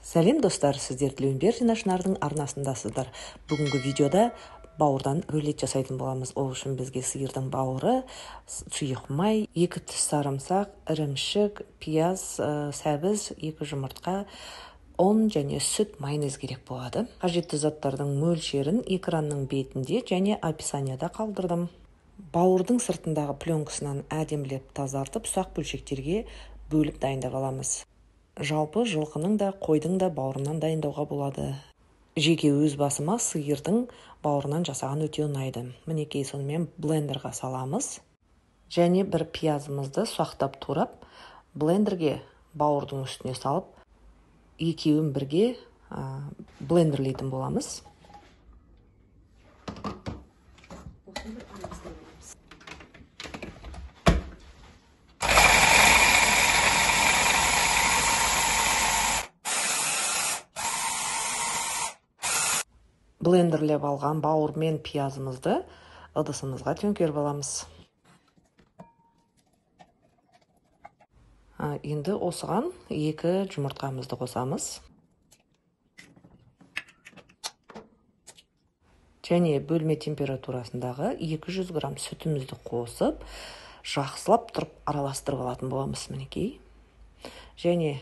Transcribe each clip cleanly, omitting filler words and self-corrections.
Сәлем достар, сіздер Тілеуімбердина Шынардың арнасындасыздар. Бүгінгі видеода бауырдан рулет жасайтын боламыз. Ол үшін бізге сиырдың бауыры, сұйық май, 2 тіс сарымсақ, ірімшік, пияз, сәбіз, 2 жұмыртқа, ұн және сүт, майонез керек болады. Қажетті заттардың мөлшерін экранның бетінде және описанияда қалдырдым. Бауырдың сыртындағы пленкасынан әдемілеп тазартып, ұсақ бөлшектерге бөліп дайындап аламыз. Жалпы жылқының да, қойдың да бауырынан дайындауға болады. Жеке өз басыма сиырдың бауырынан жасаған өте ұнайды. Мінекей, сонымен блендерға саламыз. Және бір пиязымызды ұсақтап турап, блендерге бауырдың үстіне салып, екеуін бірге блендерлейтін боламыз. Блендерлеп алған бауыр мен пиязымызды ыдысымызға төңкеріп аламыз. Енді осыған 2 жұмыртқамызды қосамыз. Және бөлме температурасындағы 200 грамм сүтімізді қосып, жақсылап тұрып араластырып алатын боламыз мінекей. Және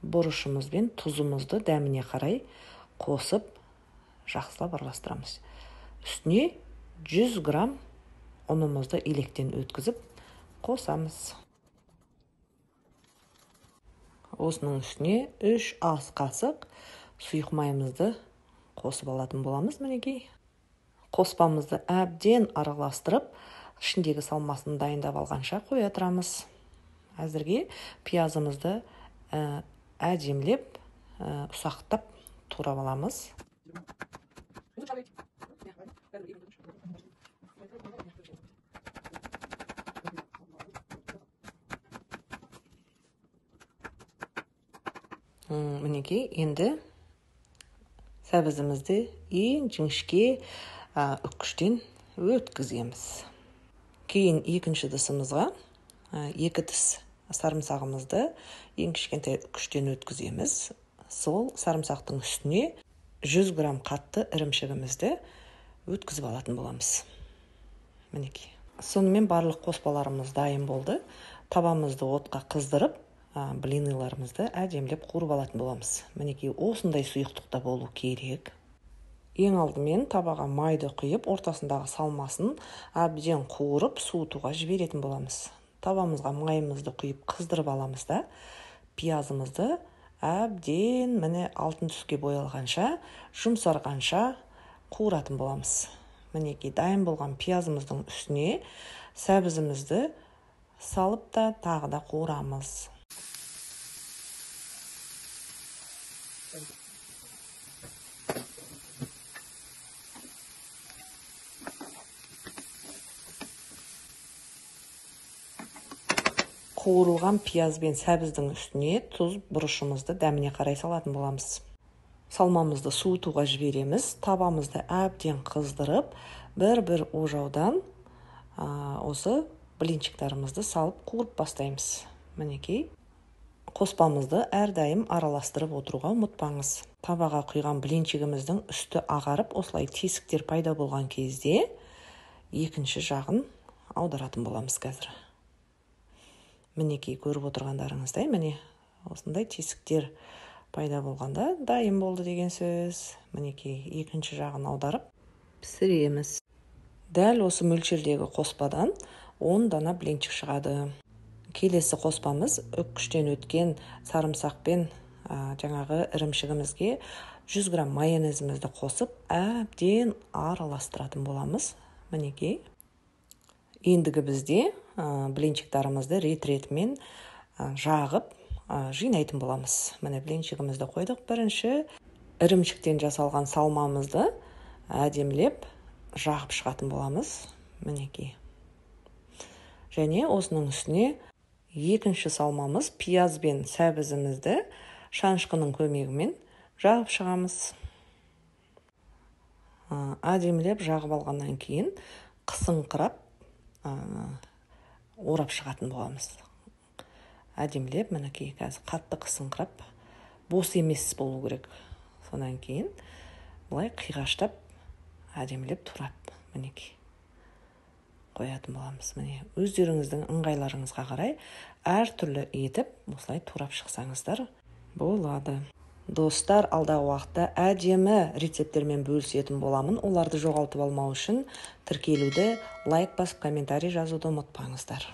бұрышымыз бен тұзымызды дәміне қарай қосып, жақсылап араластырамыз. Үстіне 100 грамм ұнымызды електен өткізіп қосамыз. Осының үстіне 3 ас қасық сұйық майымызды қосып алатын боламыз мінекей. Қоспамызды әбден араластырып, ішіндегі салмасын дайындап алғанша қоя тұрамыз. Әзірге пиязымызды әдемілеп ұсақтап турап аламыз. Мінекей, енді сәбізімізді ең жіңішке үккіштен өткіземіз. Кейін екінші ыдысымызға 2 тіс сарымсағымызды ең кішкентай үккіштен өткіземіз. Сол сарымсақтың үстіне 100 грамм қатты ірімшігімізді өткізіп алатын боламыз. Мінекей. Сонымен барлық қоспаларымыз дайын болды. Табамызды отқа қыздырып, блиныларымызды әдемілеп қуырып алатын боламыз. Мінекей, осындай сұйықтықта болу керек. Ең алдымен табаға майды құйып, ортасындағы салмасын әбден қуырып, суытуға жіберетін боламыз. Табамызға майымызды құйып қыздырып аламыз да, пиязымызды әбден міне алтын түске боялғанша, жұмсарғанша қуыратын боламыз. Мінекей, дайын болған пиязымыздың үстіне сәбізімізді салып та тағы да қуырамыз. Қуырылған пияз бен сәбіздің үстіне тұз, бұрышымызды дәміне қарай салатын боламыз. Салмамызды суытуға жібереміз. Табамызды әбден қыздырып, бір-бір ожаудан осы блинчиктарымызды салып қуырып бастаймыз. Мінекей, қоспамызды әрдайым араластырып отыруға ұмытпаңыз. Табаға құйған блинчигіміздің үсті ағарып, осылай тесіктер пайда болған кезде екінші жағын аударатын боламыз қазір. Мінекей, көріп отырғандарыңыздай, міне осындай тесіктер пайда болғанда дайын болды деген сөз. Мінекей, екінші жағын аударып пісіреміз. Дәл осы мөлшердегі қоспадан 10 дана блинчик шығады. Келесі қоспамыз үккіштен өткен сарымсақ пен жаңағы ірімшігімізге 100 грамм майонезімізді қосып, әбден араластыратын боламыз. Мінекей. Ендігі бізде блинчиктарымызды рет-ретімен жағып жинайтын боламыз. Міне, блинчигімізді қойдық. Бірінші ірімшіктен жасалған салмамызды әдемілеп жағып шығатын боламыз. Мінекей. Және осының үстіне екінші салмамыз пияз бен сәбізімізді шанышқының көмегімен жағып шығамыз. Әдемілеп жағып алғаннан кейін қысыңқырап орап шығатын боламыз. Әдемілеп, мінекей, қазір қатты қысыңқырап Бос емес болу керек. Содан кейін былай қиғаштап, әдемілеп турап, мінекей, қоятын боламыз. Міне, өздеріңіздің ыңғайларыңызға қарай әртүрлі етіп осылай турап шықсаңыздар болады. Достар, алдағы уақытта әдемі рецепттермен бөлісетін боламын. Оларды жоғалтып алмау үшін тіркелуді, лайк басып, комментарий жазуды ұмытпаңыздар.